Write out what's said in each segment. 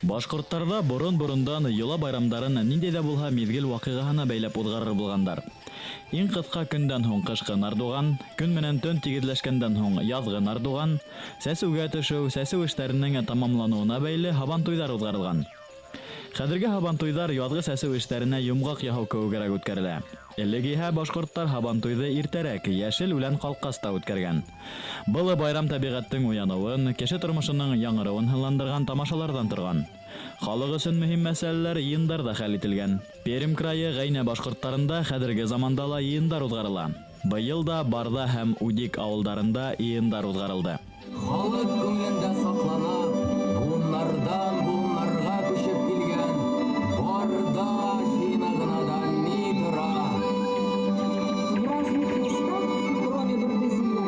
Башҡорттарҙа борон-борондан йола байрамдарын ниндәй ҙә булһа миҙгел ваҡиғаһына бәйләп уҙғарыр булғандар. Иң ҡыҫҡа көндән һуң ҡышҡы нардуған, көн менән төн тигеҙләшкәндән һуң яҙғы нардуған, сәсеүгә төшөү, сәсеү эштәренең тамамланыуына бәйле һабантуйҙар уҙғарылған. Хәҙерге һабантуйҙар яҙғы сәсеү эштәренә йомғаҡ яһау кеүегерәк үткәрелә. Элек иһә башҡорттар һабантуйҙы иртәрәк, йәшел үлән ҡалҡҡас та үткәргән. Был байрам тәбиғәттең уяныуын, кеше тормошоноң яңырыуын һынландырған тамашаларҙан торған. Халыҡ өсөн мөһим мәсьәләләр йыйындарҙа хәл ителгән. Пермь крайы Ғәйнә башҡорттарында хәҙерге заманда ла йыйындар уҙғарыла. Быйыл да Барҙа һәм Удик ауылдарында йыйындар уҙғарылды. Халыҡ күңелендә саҡланып, буыннарҙан буыннарға күсеп килгән Барҙа йыйыны ғына да ни тора. В разных местах, кроме Бардызиена,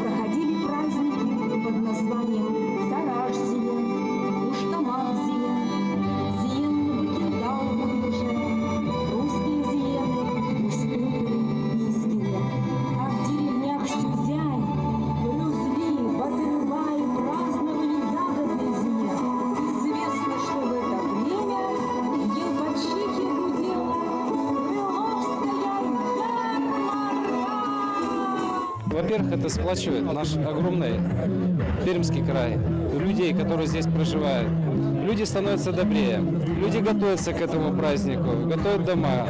проходили праздники под названием Сараш-Зиен, Уштамак-Зиен, Зиен на Бакиндау-Вырже, русские зиены, Устюты, Искине. А в деревнях Сюзянь, Рюзли, Батырбай праздновали ягодный зиен. Известно, что в это время в Елбачихе гудела Крыловская ярмарка. Во-первых, это сплачивает наш огромный Пермский край, людей, которые здесь проживают. Люди становятся добрее, люди готовятся к этому празднику, готовят дома,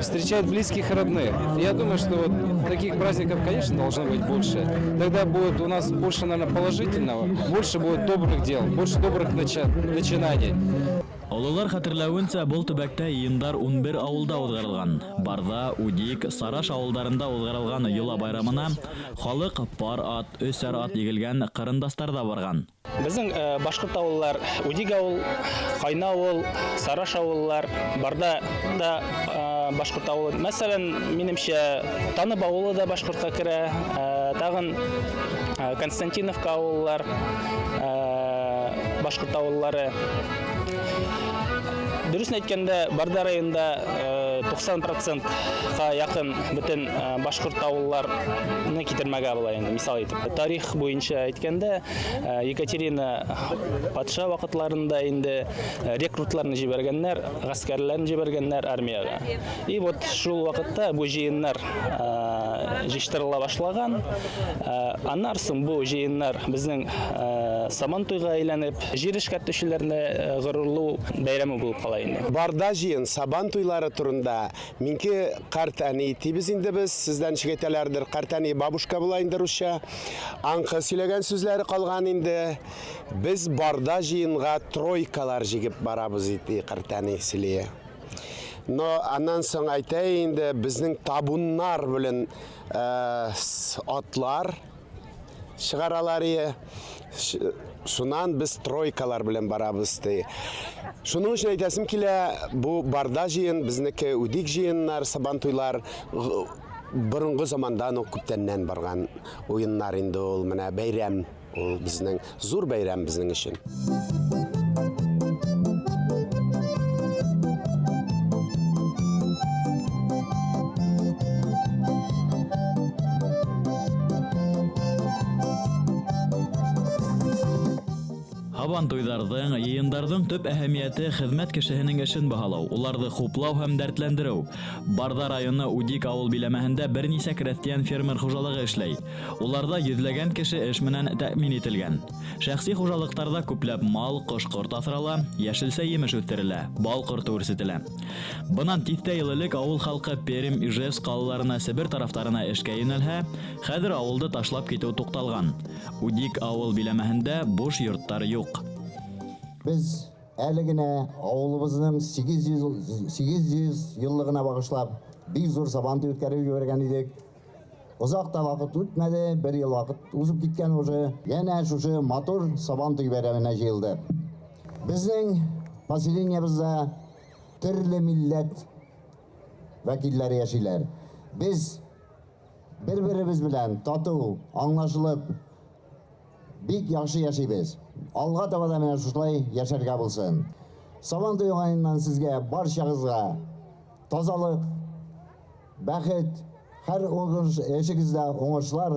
встречают близких и родных. Я думаю, что вот таких праздников, конечно, должно быть больше. Тогда будет у нас больше, наверное, положительного, больше будет добрых дел, больше добрых начинаний. Ололар хәтерләүенсә, был төбәктә йыйындар 11 ауылда уҙғарылған. Барҙа, Удик, Сараш ауылдарында уҙғарылған йола байрамына халыҡ пар ат, өсәр ат егелгән ҡарындастарҙа барған. Беҙҙең башҡорт ауыллар Удик ауыл, Ҡайна ауыл, Сараш ауыллар, Барҙа да башҡорт ауылы. Мәҫәлән, минемсә, Танып ауылы да башҡортҡа керә, тағын Константиновка ауыллар, башҡорт ауыллары. Дөрөҫөн әйткәндә, Барҙа районында 90%-ға яҡын бөтөн башҡорт ауылларны китермәгә була инде, мисал итеп. Тарих буйынса әйткәндә, Екатерина патша ваҡытларында инде рекрутларны җибәргәннәр, ғәскәрләрен җибәргәннәр армияға. И вот шул ваҡытта бу җыйыннар җыештырыла башлаган. Аннан соң бу җыйыннар безнең Сабантуйға әйләнеп, җир эшкәртүчеләрне горурлау бәйрәме булып кала инде. Барҙа җыйын Сабантуйлары турында минке карт әни тибез инде без, сездән ничек әйтәләрдер, карт әни бабушка була инде русча. Аңқы сөйләгән сүзләре калган инде. Без Барҙа җыйынга тройкалар җигеп барабыз ди карт әни сөйләя. Но аннан соң әйтә инде, безнең табуннар белән атлар чыгаралар ие. Шуннан без тройкалар белән барабыз ди. Шуның өчен әйтәсем килә, бу Барҙа җыен, безнеке Удик җыеннар, Сабантуйлар борынгы замандан ук күптәннән барган уеннар инде ул, менә бәйрәм, ул безнең зур бәйрәм безнең өчен. Һабантуйҙарҙың, йыйындарҙың төп әһәмиәте хеҙмәт кешеһенең эшен баһалау, уларҙы хуплау һәм дәртләндереү. Барҙа районы Удик ауыл биләмәһендә бер нисә крәҫтиән фермер хужалығы эшләй. Уларҙа йөҙләгән кеше эш менән тәьмин ителгән. Шәхси хужалыҡтарҙа күпләп мал, ҡош-ҡорт аҫрала, йәшелсә емеш үҫтерелә, бал ҡорто үрсетелә. Бынан тиҫтә йыл элек ауыл халҡы Пермь, Ижевск ҡалаларына, Себер тарафтарына эшкә йүнәлһә, хәҙер ауылды ташлап китеү туҡталған. Удик ауыл биләмәһендә буш йорттар юҡ. Без әле генә ауылыбыҙның 800 йыллығына бағышлап бик ҙур сабантуй үткәреп ебәргән идек. Оҙаҡ та ваҡыт үтмәне, бер йыл ваҡыт уҙып киткән уже. Йәнә шушы матур сабантуй бәйрәменә йыйылды. Беҙҙең поселениебыҙҙа төрлө милләт вәкилдәре йәшәйләр. Беҙ бер-беребеҙ белән татыу, аңлашылып бик яҡшы йәшәйбеҙ. Алға таба да менә шушылай йәшәргә булсын. Сабантуй уңайыннан сезгә баршағыҙға тазалыҡ, бәхет, һәр эшегеҙҙә уңышлар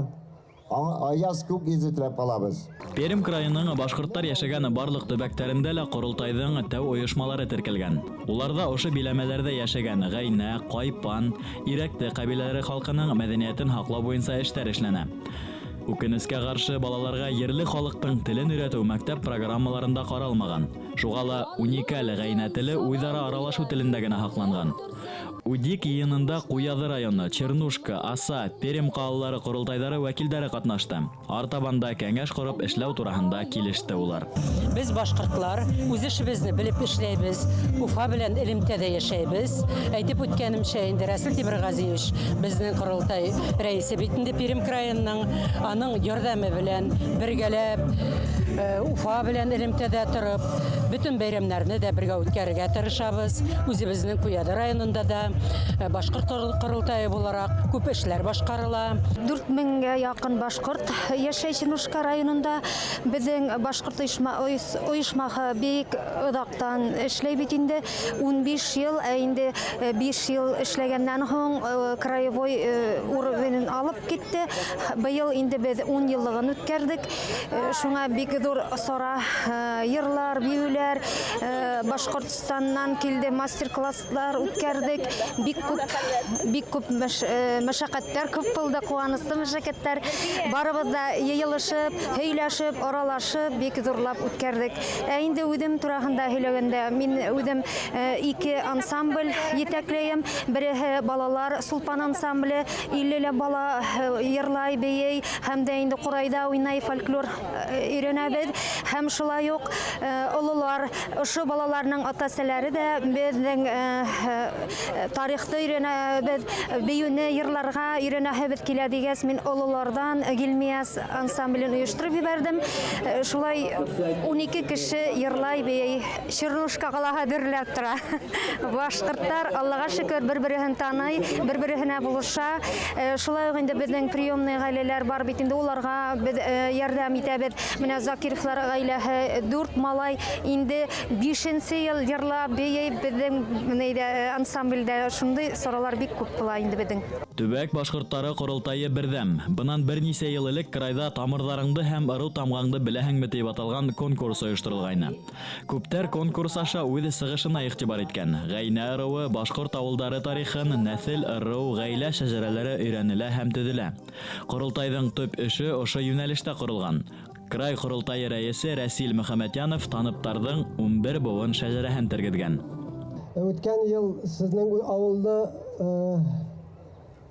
Аяз күк йөҙө теләп ҡалабыҙ. Пермь крайының башҡорттар йәшәгән барлыҡ төбәктәрендә лә ҡоролтайҙың тәү ойошмалары теркәлгән. Уларҙа ошо биләмәләрҙә йәшәгән Ғәйнә, Ҡайпан, Ирәкте ҡәбиләләре халҡының мәҙәниәтен һаҡлау буйынса эштәр эшләнә. Үкенескә ҡаршы, балаларға ерле халыҡтың телен өйрәтеү мәктәп программаларында ҡаралмаған. Шуға ла уникаль ғәйнә теле үҙ-ара аралашыу телендә генә һаҡланған. Удик йыйынында Ҡуяҙы районы, Чернушка, Аса, Пермь ҡалалары ҡоролтайҙары вәкилдәре ҡатнашты. Артабанда кәңәш ҡороп эшләү тураһында килеште улар. Беҙ башҡортлар үҙ эшебеҙҙе белеп эшләйбеҙ, Уфа белән элемтәдә йәшәйбеҙ. Әйтеп үткәнемсә, инде Рәсүл Тимерғәзиевич беҙҙең ҡоролтай рәйесе бит инде Пермь крайының, аның ярҙамы белән бергәләп Уфа белән элемтәдә тороп, бөтөн бәйрәмдәрҙе дә бергә үткәрергә тырышабыҙ. Үҙебеҙҙең Ҡуяҙы районында да башҡорт ҡоролтайы булараҡ күп эшләр башҡарыла. 4000-гә яҡын башҡорт йәшәй Чернушка районында. Беҙҙең башҡорт ойошмаһы бик оҙаҡтан эшләй бит инде. 15 йыл, ә инде 5 йыл эшләгәндән һуң краевой уровенен алып китте. Быйыл инде беҙ 10 йыллығын үткәрҙек. Шуңа бик ҙур сара, йырлар, бейеүләр, Башҡортостаннан килде, мастер-класслар үткәрҙек. Бик күп мәшәҡәттәр күп булды, ҡыуаныслы мәшәҡәттәр. Барыбыҙ ҙа йыйылышып, һөйләшеп, аралашып, бик ҙурлап үткәрҙек. Ә инде үҙем тураһында һөйләгәндә, мин үҙем 2 ансамбль етәкләйем. Береһе балалар Сулпан ансамбле, 50 бала йырлай, бейей, һәм дә инде ҡурайҙа уйнай, фольклор өйрәнәбеҙ. Һәм шулай уҡ ололар, ошо балаларның ата-әсәләре дә беҙҙең тарихты өйрәнәбеҙ, бейеүне, йырларға өйрәнәһебеҙ килә тигәс, мин ололарҙан Гилмиәс ансамблен ойоштороп ебәрҙем. Шулай 12 кеше йырлай, бейей. Чернушка ҡалаһы дөрләп тора. Башҡорттар, Аллаға шөкөр, бер-береһен таный, бер-береһенә булыша. Шулай уҡ инде беҙҙең приемный ғаиләләр бар бит инде, уларға беҙ ярҙам итәбеҙ. Менә Закировлар ғаиләһе 4 малай инде 5-нсе йыл йырлап, бейей беҙҙең ансамблдә. Шундай саралар бик күп була инде беҙҙең. Төбәк башҡорттары ҡоролтайы берҙәм. Бынан бер нисә йыл элек крайҙа тамырҙарыңды һәм ырыу тамғаңды беләһеңме тип аталған конкурс ойошторолғайны. Күптәр конкурс аша үҙ сығышына иғтибар иткән. Ғәйнә ырыуы, башҡорт ауылдары тарихын, нәҫел, ырыу, ғаилә шәжәрәләре өйрәнелә һәм төҙөлә. Ҡоролтайҙың төп эше ошо йүнәлештә ҡоролған. Край ҡоролтайы рәйесе Рәсил Мөхәмәтйәнов таныптарҙың 11 быуын шәжәрәһен тергеҙгән. Үткән йыл сезнең ауылды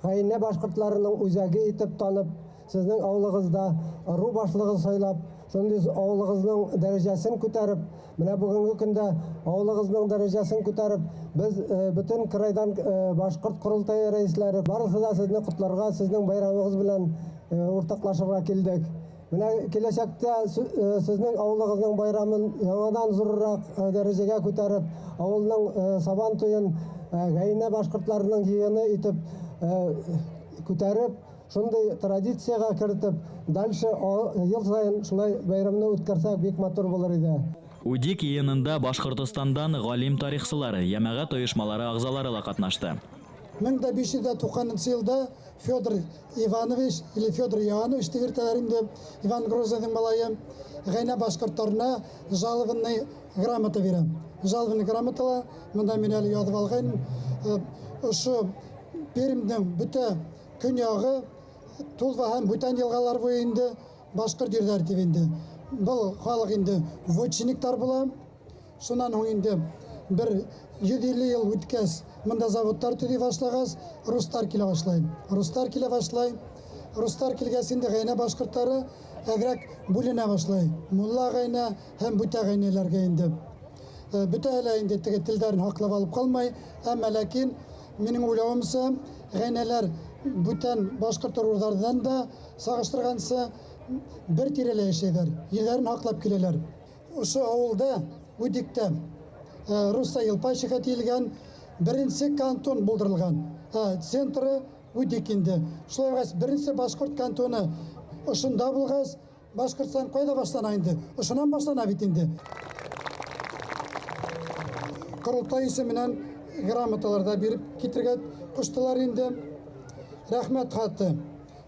Ғәйнә башҡорттарының үҙәге итеп танып, сезнең ауылығыҙҙа ырыу башлығы сайлап, шундай ауылығыҙҙың дәрәжәсен күтәреп, менә бөгөнгө көндә ауылығыҙҙың дәрәжәсен күтәреп, беҙ бөтөн крайҙан башҡорт ҡоролтайы рәйесләре барыһы ла сезне ҡотларға, сезнең байрамығыҙ белән уртаҡлашырға килдек. Менә киләсәктә сезнең ауылығыҙҙың байрамын яңадан ҙурыраҡ дәрәжәгә күтәреп, ауылдың сабан туйын Ғәйнә башҡорттарының йыйыны итеп күтәреп, шундай традицияға кертеп, дальше йыл һайын шулай байрамны үткәрсәк бик матур булыр ине. Удик йыйынында Башҡортостандан ғалим тарихсылары, йәмәғәт ойошмалары ағзалары ла ҡатнашты. 1590 йылда Федор Иванович или Федор Иоаннович тип йөртәләр инде, Иван Грозныйҙың малайы, Ғәйнә башҡорттарына жалованный грамота бирә. Жалованный грамотала мында мин әле яҙып алғайным. Ошо Пермдең бөтә көньяғы Тулва һәм бүтән йылғалар буйы инде башҡорт ерҙәре тип инде. Был халыҡ инде вотчинниктар була. Шунан һуң инде бер 150 йыл үткәс, мында заводтар төҙөй башлағас, рустар килә башлай. Рустар килә башлай. Рустар килгәс инде Ғәйнә башҡорттары әҙерәк бүленә башлай. Мулла ғәйнә һәм бүтә ғәйнәләргә инде. Бөтәһе лә инде теге телдәрен һаҡлап алып ҡалмай, әммә ләкин минең уйлауымса, ғәйнәләр бүтән башҡорт ырыуҙарҙан да сағыштырғанса бер тирәлә йәшәйҙәр, ерҙәрен һаҡлап киләләр. Ошо ауылда, Үдиктә, русса Елпайчиха тиелгән беренсе кантон булдырылған. Центры Үдик инде. Шулай булғас, беренсе башҡорт кантоны ошонда булғас, Башҡортостан ҡайҙа башлана инде? Ошонан башлана бит инде. Ҡоролтай исеменән грамоталар да биреп китергә ҡуштылар инде. Рәхмәт хаты.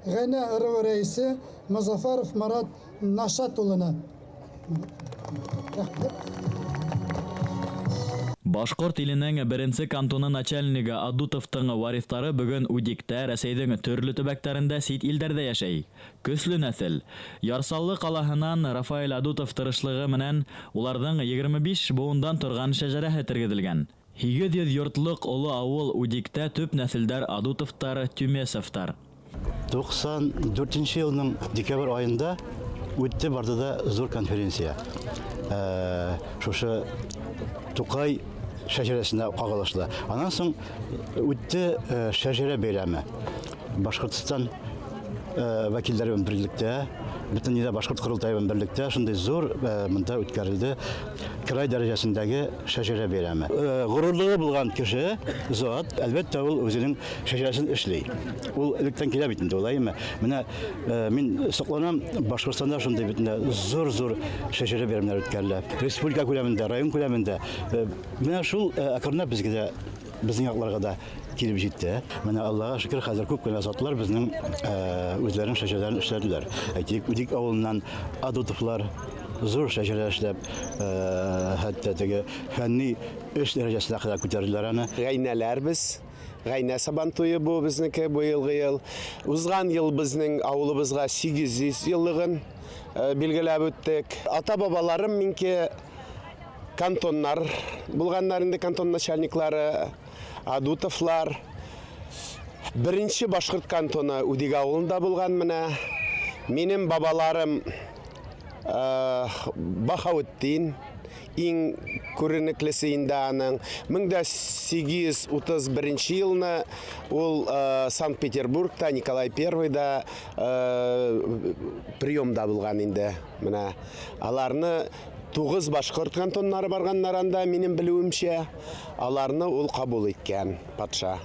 Ғәйнә ырыуы рәйесе Мозафаров Марат Нашат улына. Рәхмәт. Башҡорт иленең беренсе кантоны начальнигы Адутовтың вариҫтары бөгөн Удиктә, Рәсәйҙең төрлө төбәктәрендә, сит илдәрҙә йәшәй. Көслө нәҫел. Ярсаллы ҡалаһынан Рафаэль Адутов тырышлығы менән уларҙың 25 быуындан торған шәжәрәһе тергеҙелгән. 800 йортлоҡ оло ауыл Удиктә төп нәҫелдәр Адутовтар, Тюмесовтар. 94 йылның декабрь айында үтте барҙы да ҙур конференция. Шушы Туҡай шәжәрәсенә ҡағылышлы. Анан һуң үтте шәжәрә бәйрәме. Башҡортостан вәкилдәре менән берлектә, бөтөн дөньяда башҡорт ҡоролтайы менән берлектә шундай ҙур мында үткәрелде край дәрәжәсендәге шәжәрә бәйрәме. Ғорурлығы булған кеше зат, әлбәттә, ул үҙенең шәжәрәсен эшләй. Ул электән килә бит инде, улаймы? Менә мин соҡланам, Башҡортостанда шундай бит инде зур-зур шәжәрә бәйрәмнәре үткәрелә. Республика күләмендә, район күләмендә. Менә шул әкренләп безгә дә, безнең яҡларға да килеп җитте. Менә Аллаһка шөкер, хәзер күп кенә затлар безнең үзләренең шәҗәрәләрен эшләделәр. Әйтик, Удик авылыннан Адутовлар зур шәҗәрә эшләп, хәтта теге фәнни эш дәрәҗәсенә кадәр күтәрделәр аны. Гайнәләр без. Гайнә Сабантуе бу безнеке бу елгы ел. Узган ел безнең авылыбызга 800 еллыгын билгеләп үттек. Ата-бабаларым минке кантоннар булганнар инде, кантон начальниклары, Адутовлар. Беренче башкорт кантоны Удик авылында булган менә. Минем бабаларым Бахаутдин, иң күренеклесе инде аның. 1831 елны ул Санкт-Петербургта Николай Первыйда приемда булган инде. Менә аларны 9 башкорт кантоннары барганнар анда, минем белүемчә, аларны ул кабул иткән патша.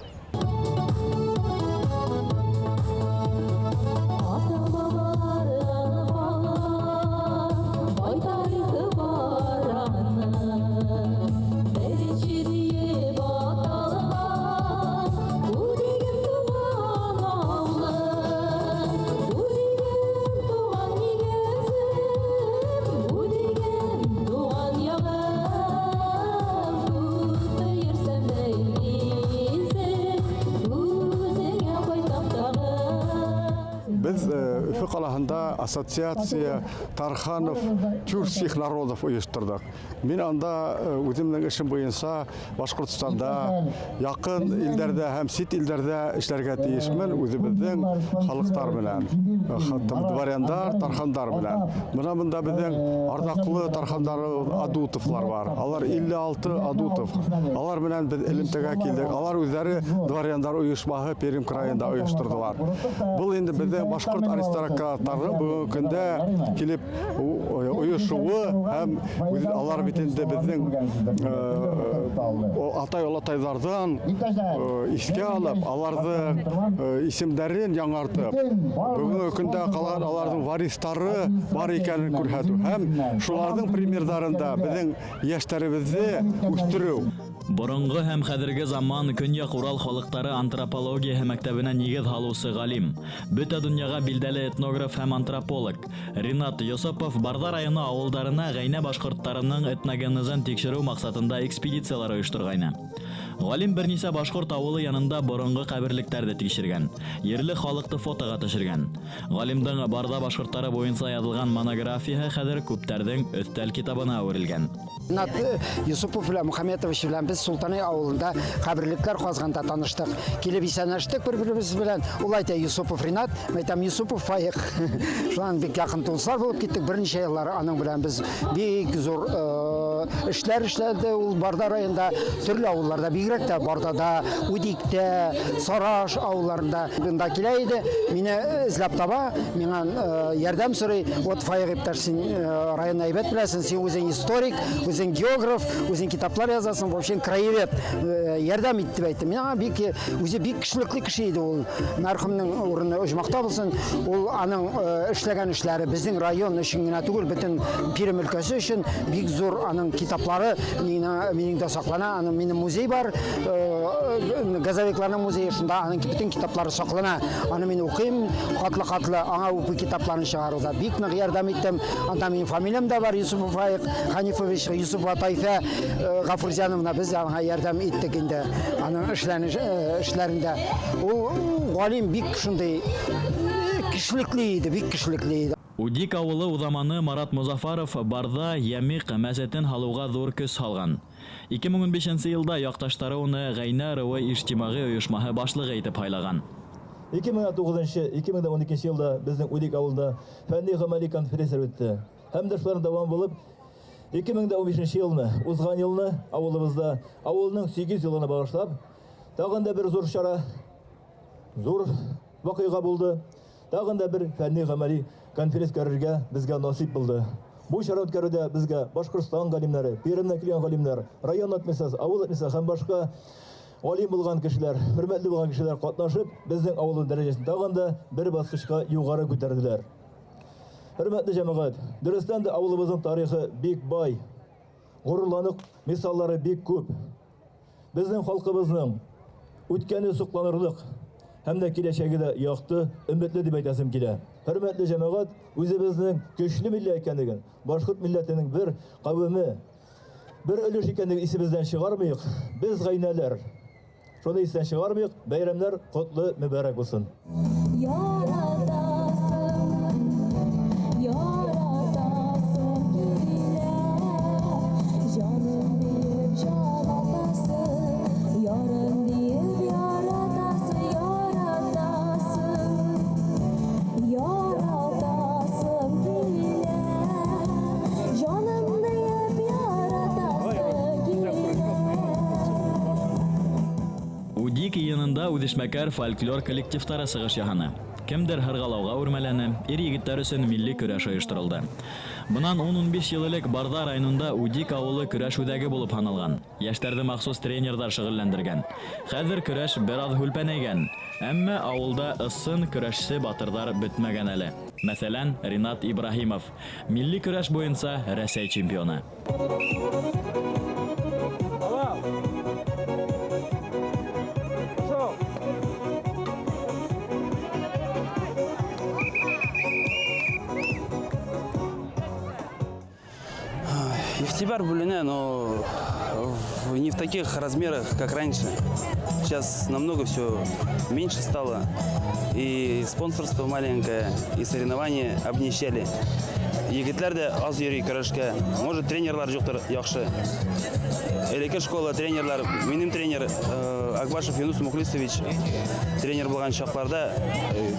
Өфө ҡалаһында ассоциация Тарханов тюркских народов ойошторҙоҡ. Мин анда үҙемдең эшем буйынса Башҡортостанда, яҡын илдәрҙә һәм сит илдәрҙә эшләргә тейешмен үҙебеҙҙең халыҡтар менән, дворяндар, тархандар менән. Бына бында беҙҙең арҙаҡлы тархандар Адутовлар бар. Алар 56 Адутов. Алар менән беҙ элемтәгә килдек. Алар үҙҙәре дворяндар ойошмаһы Пермь крайында ойошторҙолар. Был инде беҙҙең башҡорт аристократтары бөгөнгө көндә килеп ойошоуы һәм алар бит инде беҙҙең атай-олатайҙарҙан иҫкә алып, аларҙың исемдәрен яңартып, бөгөнгө көндә ҡалған аларҙың варистары бар икәнен күрһәтеү һәм шуларҙың примерҙарында беҙҙең йәштәребеҙҙе үҫтереү. Боронғо һәм хәҙерге заман Көньяҡ Урал халыҡтары антропологияһы мәктәбенә нигеҙ һалыусы ғалим, бөтә донъяға билдәле этнограф һәм антрополог Ринат Йосопов Барҙа районы ауылдарына ғәйнә башҡорттарының этногенезын тикшереү маҡсатында экспедициялар ойошторғайны. Ғалим бер нисә башҡорт ауылы янында боронғо ҡәберлектәрҙе тикшергән, ерле халыҡты фотоға төшөргән. Ғалимдың Барҙа башҡорттары буйынса яҙылған монографияһы хәҙер күптәрҙең өҫтәл китабына әүерелгән. Ринат Йосопов белән Мухаметович белән без Султанай ауылында ҡәберлекләр ҡаҙғанда таныштыҡ. Килеп иҫәнләштек бер-беребеҙ белән. Ул әйтә Йосопов Ринат, мин әйтәм Йосопов Файыҡ. Шунан бик яҡын дуҫлар булып киттек. Бер нисә йыллар аның белән без бик зур эшләр эшләде. Ул Барҙа районында, төрлө ауылларҙа, бигерәк тә Бардада, Удиктә, Сараш ауылларында бында килә иде. Мине эзләп таба, миңа ярҙам сорай. Вот Файыҡ иптәш, син районны әйбәт беләсең, син үзең историк, үзең географ, үзең китаплар язасың, вообще краевед. Ярҙам ит тип әйтте. Миңа бик, үзе бик кешелекле кеше иде ул. Мәрхүмнең урыны оҗмахта булсын. Ул аның эшләгән эшләре безнең район өчен генә түгел, бөтен Пермь өлкәсе өчен бик зур аның Аның китаплары минең дә саклана. Аның минем музей бар, газовикларның музее, шунда аның бөтен китаплары саклана. Аны мин укыйм, хатлы-хатлы аңа бу китапларны чыгаруда бик нык ярдәм иттем. Анда минем фамилиям да бар, Юсупов Фаик Ханифович, Юсупова Тайфә Гафурзяновна, без аңа ярдәм иттек инде аның эшләрендә. Ул галим бик шундый кешелекле иде, бик кешелекле иде. Удик авылы узаманы Марат Музафаров Барҙа Ямиҡ мәсетен һалыуға ҙур көс һалған. 2015 йылда яҡташтары уны Ғәйнә ырыуы ижтимағи ойошмаһы башлығы итеп һайлаған. 2009-2012 йылда беҙҙең Удик ауылында фәнни ғәмәли конференция үтте. Һәм дә шуларҙың дауам булып 2015 йылны, уҙған йылны ауылыбыҙҙа ауылының 8 йылына бағышлап тағын да бер ҙур сара, ҙур ваҡиға булды. Тағын да бер фәнни ғәмәли конференция үткәрергә беҙгә насип булды. Бу чара үткәрүҙә беҙгә Башҡортостан ғалимдары, Пермдән килгән ғалимдар, район администрациясы, ауыл администрациясы һәм башҡа ғалим булған кешеләр, хөрмәтле булған кешеләр ҡатнашып, беҙҙең ауылдың дәрәжәһен тағын да бер баҫҡысҡа юғары күтәрҙеләр. Хөрмәтле йәмәғәт, дөрөҫтән дә ауылыбыҙҙың тарихы бик бай, ғорурланыҡ миҫалдары бик күп. Беҙҙең халҡыбыҙҙың үткәне һоҡланырлыҡ һәм дә киләсәге дә яҡты, өмөтлө тип әйтәсем килә. Хөрмәтле йәмәғәт, үҙебеҙҙең көслө милләт икәнлеген, башҡорт милләтенең бер ҡәүеме, бер өлөш икәнлеген исебеҙҙән сығармайыҡ. Беҙ ғәйнәләр. Шуны иҫтән сығармайыҡ. Бәйрәмдәр ҡотло, мөбәрәк булһын. Яратасың, яратасың килә, җаным диеп җанатасың, ярым диеп яратасың, яратасың, яратасың килә, җаным диеп яратасың килә. Удик йыйынында үҙешмәкәр фольклор коллективтары сығыш яһаны. Кемдер һырғалауға үрмәләне, ир-егеттәр өсөн милли көрәш ойошторолдо. Бынан 10-15 йыл элек Барҙа районында Удик ауылы көрәш үҙәге булып һаналған. Йәштәрҙе махсус тренерҙар шөғөлләндергән. Хәҙер көрәш бер аҙ һүлпәнәйгән. Әммә ауылда ысын көрәшсе батырҙар бөтмәгән әле. Мәҫәлән, Ринат Ибраһимов, милли көрәш буйынса Рәсәй чемпионы. Иғтибар бүленә, но не в таких размерах, как раньше. Сейчас намного все меньше стало. И спонсорство маленькое, и соревнования обнищали. Егетләр дә аз йөри көрәшкә. Может, тренерлар юҡтыр, яҡшы. Элекке школа тренерлар, минем тренер Акбашев Юнус Мухлисович тренер булган чакларда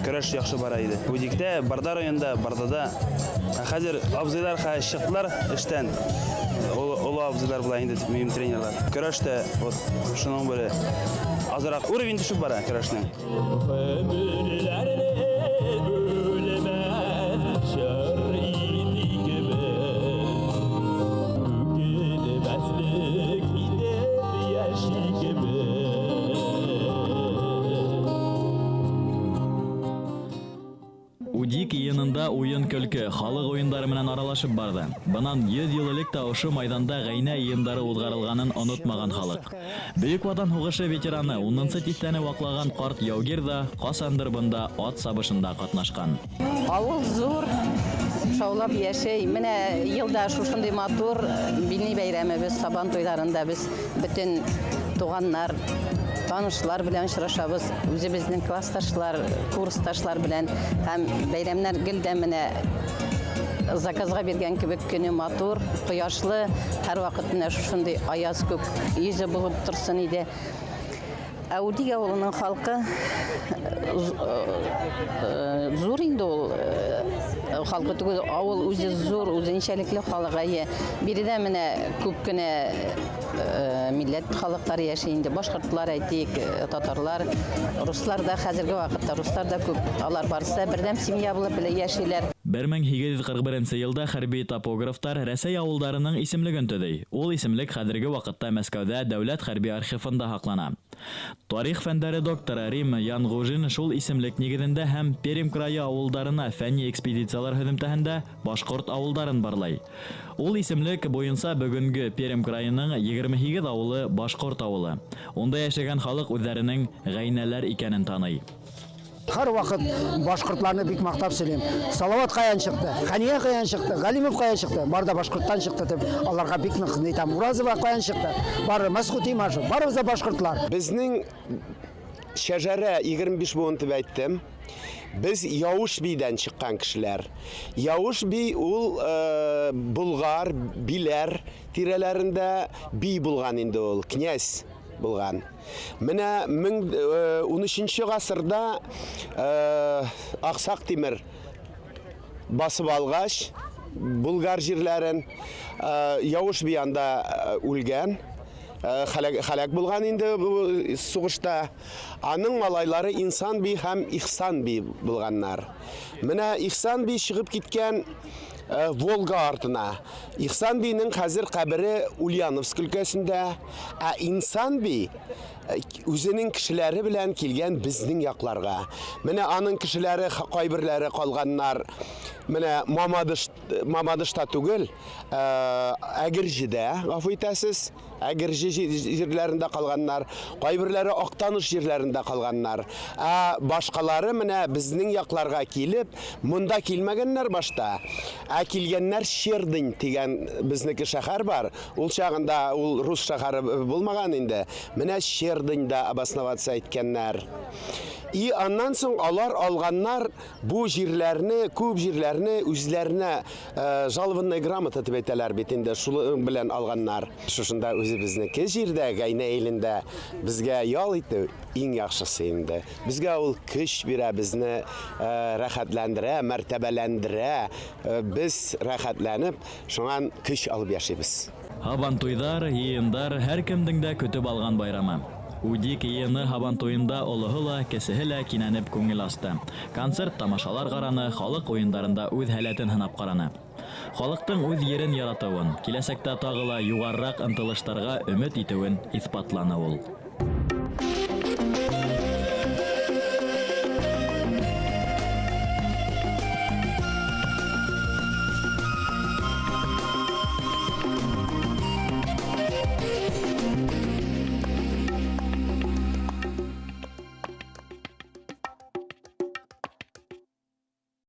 көрәш яҡшы бара иде. Удиктә, Барҙа районында, Барҙада. Ә хәҙер абзыйлар чыктылар эштән. Оло абзыйлар була инде минем тренерлар. Көрәш тә вот шуның бере. Азыраҡ уровень төшөп бара көрәшнең. Удик йыйынында уйын-көлкө, халыҡ уйындары менән аралашып барҙы. Бынан 100 йыл элек тә ошо майҙанда ғәйнә йыйындары уҙғарылғанын онотмаған халыҡ. Бөйөк Ватан һуғышы ветераны 10-нсы тиҫтәне ваҡлаған ҡарт яугир ҙа ҡасандыр бында ат сабышында ҡатнашҡан. Ауыл ҙур, шаулап йәшәй. Менә йылда шушындай матур милли бәйрәмебеҙ, Сабан туйҙарында беҙ бөтөн туғаннар, танышлар белән очрашабыз, үҙебеҙҙең классташлар, курсташлар белән. Һәм бәйрәмнәр гел дә менә заказға биргән кебек көнө матур, кояшлы, һәр ваҡыт менә шушындай аяз күк йөҙө булып торһон иде. Ә Удик ауылының халҡы зур инде ул, халҡы түгел, ауыл үҙе зур, үҙенсәлекле халыҡ. Әйе, биредә менә күп кенә милләт халыҡтары йәшәй инде. Башҡортлар әйтик, татарлар, руслар да хәҙерге ваҡытта руслар да күп. Алар барысы да берҙәм семья булып йәшәйләр. 1841 йылда хәрби топографтар Рәсәй ауылдарының исемлеген төҙөй. Ул исемлек хәҙерге ваҡытта Мәскәүҙә Дәүләт хәрби архивында һаҡлана. Тарих фәндәре докторы Рим Янгужин шул исемлек нигеҙендә һәм Пермь крайы ауылдарына фәнни экспедициялар һөҙөмтәһендә башҡорт ауылдарын барлай. Ул исемлек буйынса бөгөнгө Пермь крайының 28 ауылы башҡорт ауылы. Унда йәшәгән халыҡ үҙҙәренең ғәйнәләр икәнен таный. Һәр ваҡыт башҡортларны бик маҡтап сөйләйем. Салават ҡаян сыҡты, Хәниә ҡаян сыҡты, Ғәлимов ҡаян сыҡты, бар да башҡорттан сыҡты тип аларға бик ныҡ әйтәм. Уразова ҡаян сыҡты, бары Мәсғүт Имашев, барыбыҙ да башҡортлар. Беҙҙең шәжәрә 25 быуын тип әйттем. Беҙ Яуыш бейҙән сыҡҡан кешеләр. Яуыш бей ул Булғар, Биләр тирәләрендә бей булған инде ул, князь булған. Менә 13 ғасырда Аҡсаҡ Тимер басып алғас Булғар җирләрен, Яуыш бей анда үлгән, хәләк булған инде бу сугышта. Аның малайлары Инсан бей һәм Ихсан бей булғаннар. Менә Ихсан бей чыгып киткән Волга артына. Ихсан бейнең хәзер ҡәбере Ульяновск өлкәсендә, ә Инсан бей үзенең кешеләре белән килгән безнең якларга. Менә аның кешеләре кайберләре калганнар. Менә Мамадышта түгел, Әгерҗедә, гафу итәсез, Әгерҗе җирләрендә калганнар, кайберләре Актаныш җирләрендә калганнар. Ә башкалары менә безнең якларга килеп, монда килмәгәннәр башта. Ә килгәннәр Щердынь дигән безнеке шәһәр бар. Ул чагында ул рус шәһәре булмаган инде. Менә Щердыньда обосноваться иткәннәр. И аннан соң алар алганнар бу җирләрне, күп җирләрне үзләренә жалованная грамота дип әйтәләр бит инде, шул белән алганнар. Шушында үзебезнеке җирдә, Гайнә илендә безгә ял итү иң яхшысы инде. Безгә ул көч бирә, безне рәхәтләндерә, мәртәбәләндерә. Без рәхәтләнеп, шуңан көч алып яшибез. Һабантуйҙар, йыйындар һәр кемдең дә көтөп алған байрамы. Үдик йыйыны һабантуйында олоһо ла, кесеһе лә кинәнеп күңел асты. Концерт тамашалар ҡараны, халыҡ уйындарында үҙ һәләтен һынап ҡараны. Халыҡтың үҙ ерен яратыуын, киләсәктә тағы ла юғарыраҡ ынтылыштарға өмөт итеүен иҫбатланы ул.